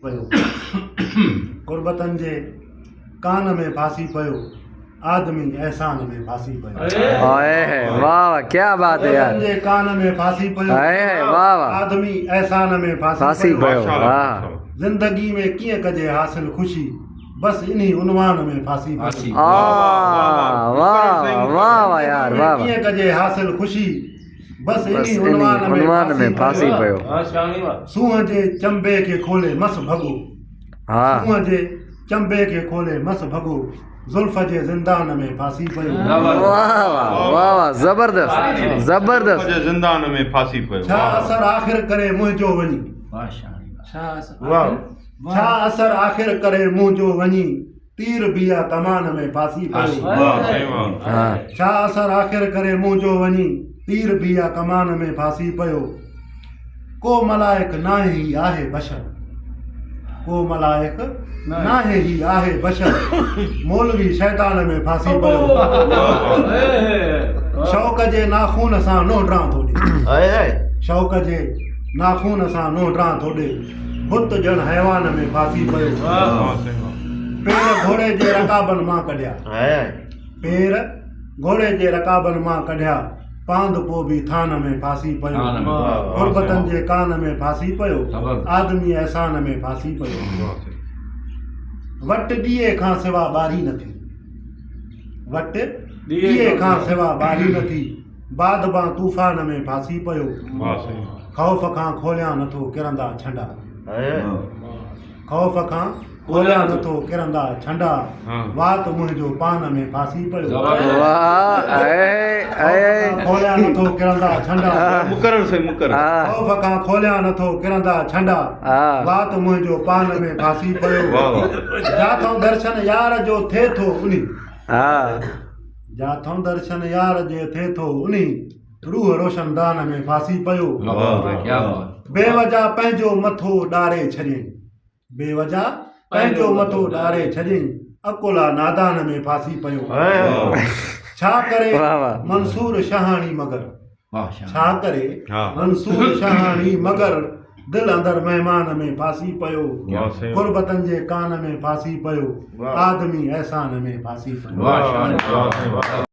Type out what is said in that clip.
پيو. قربتن جي ڪان ۾ ڦاسي پيو. آدمي احسان ۾ ڦاسي پيو. هاء هاء واه واه ڪيا بات هي يار. قربتن جي ڪان ۾ ڦاسي پيو. هاء هاء واه واه. آدمي احسان ۾ ڦاسي پيو واه. زندگي ۾ ڪيئن ڪجي حاصل خوشي بس انهي عنوان ۾ ڦاسي پيو. آه واه واه واه يار واه واه. ڪيئن ڪجي حاصل خوشي بس بس انهي انهي عنوان عنوان ۾ ۾ ڦاسي پيو. سونهن جي چنبي کي کولي مس ڀڳو. ها. سونهن جي چنبي کي کولي مس ڀڳو. زلف جي زندان ۾ ڦاسي پيو. واه واه واه واه زبردست زبردست. زلف جي زندان ۾ ڦاسي پيو. ڇا اثر آخر ڪري منهنجو وڃي. ڇا اثر آخر ڪري منهنجو وڃي. تير بيا ڪمان ۾ ڦاسي پيو. ڇا اثر آخر ڪري منهنجو وڃي تير بيا ڪمان ۾ ڦاسي پيو. ڪو ملائڪ ناهي هي آهي بشر. ڪو ملائڪ ناهي هي آهي بشر. مولوي شيطان ۾ ڦاسي پيو. شوق جي ناخون سان نوح ڊران ٿو ڏي. شوق جي ناخون سان نوح ڊران ٿو ڏي. بت ڄڻ حيوان ۾ ڦاسي پيو. پير گهوڙي جي رڪابن مان ڪڍيا. پير گهوڙي جي رڪابن مان ڪڍيا. پاند پو به ٿان ۾ ڦاسي پيو. قربتن جي ڪان ۾ ڦاسي پيو. آدمي احسان ۾ ڦاسي پيو. وٽ ڏيئي کان سوا ٻاري نه ٿي. وٽ ڏيئي کان سوا ٻاري نه ٿي. بادبان طوفان ۾ ڦاسي پيو. خوف کان کوليان نٿو ڪرندا ڇنڊا. خوف کان کوليان نٿو ڪرندا ڇنڊا. وات منهنجو پان ۾ ڦاسي پيو. کوليان نٿو ڪرندا ڇنڊا. خوف کان کوليان نٿو ڪرندا ڇنڊا. وات منهنجو پان ۾ ڦاسي پيو. جاٿئون درشن يار جو ٿئي ٿو انهي. جاٿئون درشن يار جي ٿئي ٿو انهي روح روشن دان ۾ ڦاسي پيو. بي وجا پنهنجو مٿو ڏاري ڇڏيئين بي وجا پنهنجو مٿو ڏاري ڇڏيئين عقل آ نادان ۾ ڦاسي پيو. ڇا ڪري منصور شاهاڻي مگر. ڇا ڪري منصور شاهاڻي مگر دل اندر مهمان ۾ ڦاسي پيو قربتن جي ڪان ۾ ڦاسي پيو آدمي احسان ۾ ڦاسي پيو.